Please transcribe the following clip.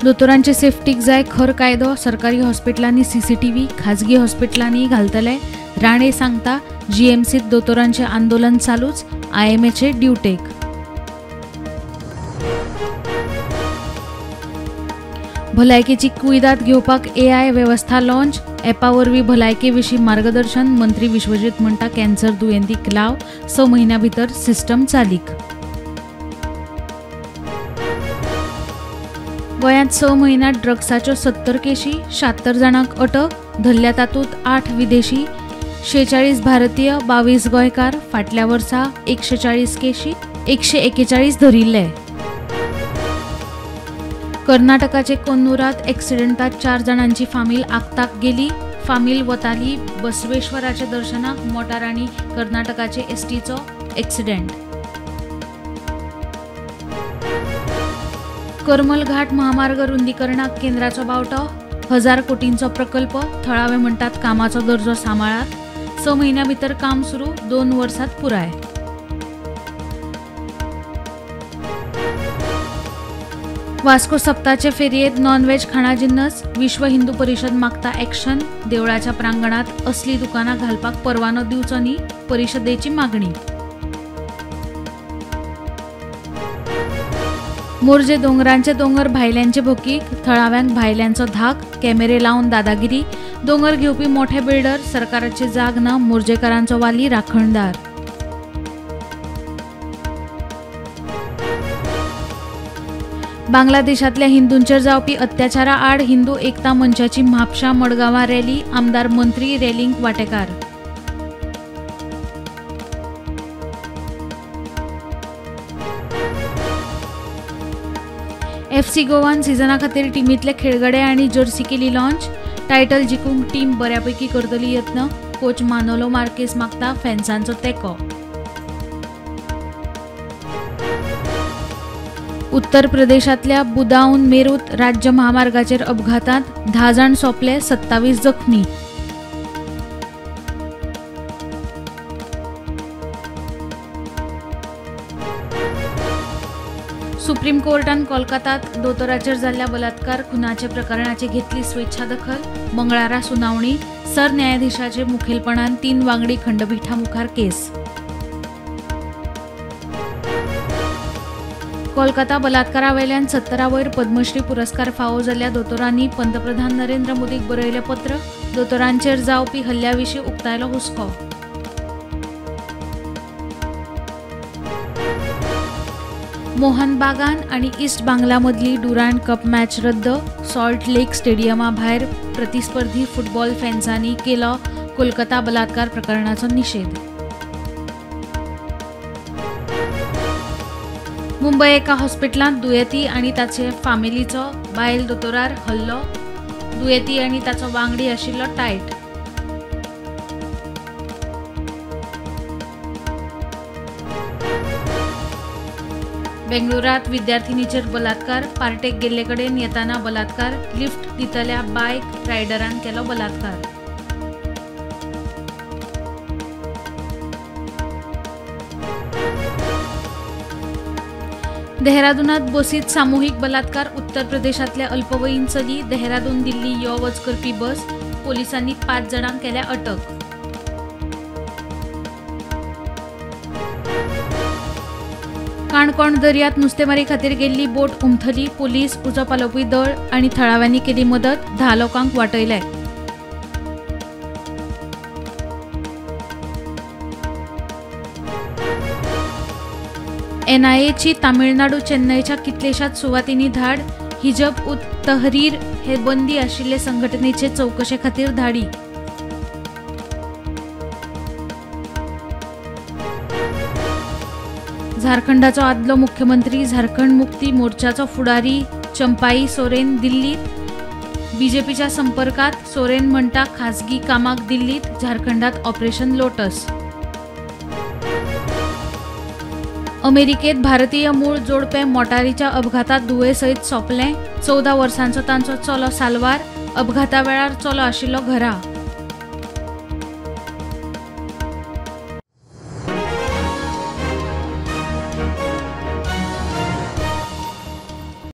दोतोरांचे septic जाय खर कायदो. सरकारी हॉस्पिटलांनी सीसीटीव्ही, खाजगी हॉस्पिटलांनी घालतले. राणे सांगता जीएमसीत दोतोरांचे आंदोलन चालूच, आयएमएचे ड्युटेक. भलायकेची कुयदाद घेवपाक एआय वेवस्था लॉन्च. ॲपा वरवीं भलायके विशीं मार्गदर्शन. मंत्री विश्वजीत म्हणटा कॅन्सर दुयेंतीक लाव, 6 म्हयन्यां भितर सिस्टम चालीक. गोंयांत 6 म्हयन्यांत ड्रग्साच्यो 70 केशी, 76 जाणांक अटक. धरल्या तातूंत 8 विदेशी, 46 भारतीय, 22 गोंयकार. फाटल्या वर्सा 140 केशी, 141 धरिल्ले. कर्नाटकाचे कोन्नूरात एक्सिडेंटात 4 जाणांची फामील आक्ताक गेली. फामील वताली बसवेश्वराच्या दर्शनाक. मोटार आनी कर्नाटकाचे एसटीचो एक्सिडेंट. करमल घाट महामार्ग रुंदीकरणाक केंद्राचो बावटो. 1000 कोटींचो प्रकल्प. थळावे म्हणटात कामाचो दर्जो सांबाळात. 6 म्हयन्यां भितर काम सुरू, 2 वर्सात पुराय. वास्को सप्ताचे फेरयेंत नॉनव्हेज खाणा जिन्नस. विश्व हिंदू परिशद मागता ॲक्शन. देवळाच्या प्रांगणात असली दुकानां घालपाक परवानो दिवचो न्ही, परिशदेची मागणी. मोरजे दोंगरांचे दोंगर भायल्यांचे भकीक. थळाव्यांक भायल्यांचो धाक. कॅमेरे लावन दादागिरी. दोंगर घेवपी मोठे बिल्डर. सरकाराची जाग ना. मोरजेकारांचो वाली राखणदार. बांगलादेशांतल्या हिंदूंचेर जावपी अत्याचारा आड हिंदू एकता मंचाची म्हापशा मडगांवां रॅली. आमदार मंत्री रॅलींक वांटेकार. एफसी गोवान सिजना खातीर टिमींतले खेळगडे आनी जर्सी केली लॉन्च. टायटल जिखूंक टीम बऱ्यापैकी करतली यत्न. कोच मानोलो मार्केस मागता फॅन्सांचो तेंको. उत्तर प्रदेशांतल्या बुदाऊन मेरूत राज्य महामार्गाचेर अपघातांत 10 जाण सोंपले, 27 जखमी. सुप्रीम कोर्टान कोलकातात दोतोराचेर जाल्ल्या बलात्कार खुनाचे प्रकरणाची घेतली स्वेच्छा दखल. मंगळारा सुनावणी. सरन्यायाधीशाचे मुखेलपणान 3 वांगडी खंडपीठा मुखार केस. कोलकाता बलात्कारावेल्यान 70 वयर पद्मश्री पुरस्कार फावो जाल्ल्या दोतोरांनी पंतप्रधान नरेंद्र मोदीक बरयलें पत्र. दोतोरांचेर जावपी हल्ल्या विशीं उक्तायलो हुस्को. मोहन बागान आनी ईस्ट बांगला मदली डुरांड कप मॅच रद्द. सॉल्ट लेक स्टेडियमा भायर प्रतिस्पर्धी फुटबॉल फॅन्सांनी केलो कोलकाता बलात्कार प्रकरणाचो निशेध. मुंबय एका हॉस्पिटलांत दुयेंती आनी ताचे फामिलीचो बायल दोतोरार हल्लो. दुयेंती आनी ताचो वांगडी आशिल्लो टायट. बेंगळुरात विद्यार्थिनीचेर बलात्कार. पार्टेक गेल्ले कडेन येताना बलात्कार. लिफ्ट दितल्या बायक रायडरान केलो बलात्कार. देहरादूनात बसीत सामुहीक बलात्कार. उत्तर प्रदेशांतल्या अल्पवयीन चली. देहरादून दिल्ली यो वच करपी बस. पोलिसांनी 5 जाणांक केल्या अटक. काणकोण दर्यांत नुस्तेमारी खातीर गेल्ली बोट उमथली. पोलीस, उजो पालोवपी दळ आनी थळाव्यांनी केली मदत. 10 लोकांक वाटयले. एनआयएची तामिळनाडू चेन्नईच्या कितलेशाच सुवातींनी धाड. हिजब उत तहरीर हे बंदी आशिल्ले संघटनेचे चवकशे खातीर धाडी. झारखंडाचो आदलो मुख्यमंत्री, झारखंड मुक्ती मोर्चाचो फुडारी चंपाई सोरेन दिल्लीत. बीजेपीच्या संपर्कात. सोरेन म्हणटा खाजगी कामाक दिल्लीत. झारखंडात ऑपरेशन लोटस. अमेरिकेत भारतीय मूळ जोडपें मोटारीच्या अपघातात दुयेंसयत सोंपलें. 14 वर्सांचो तांचो चलो साल्वार. अपघाता वेळार चलो आशिल्लो घरा.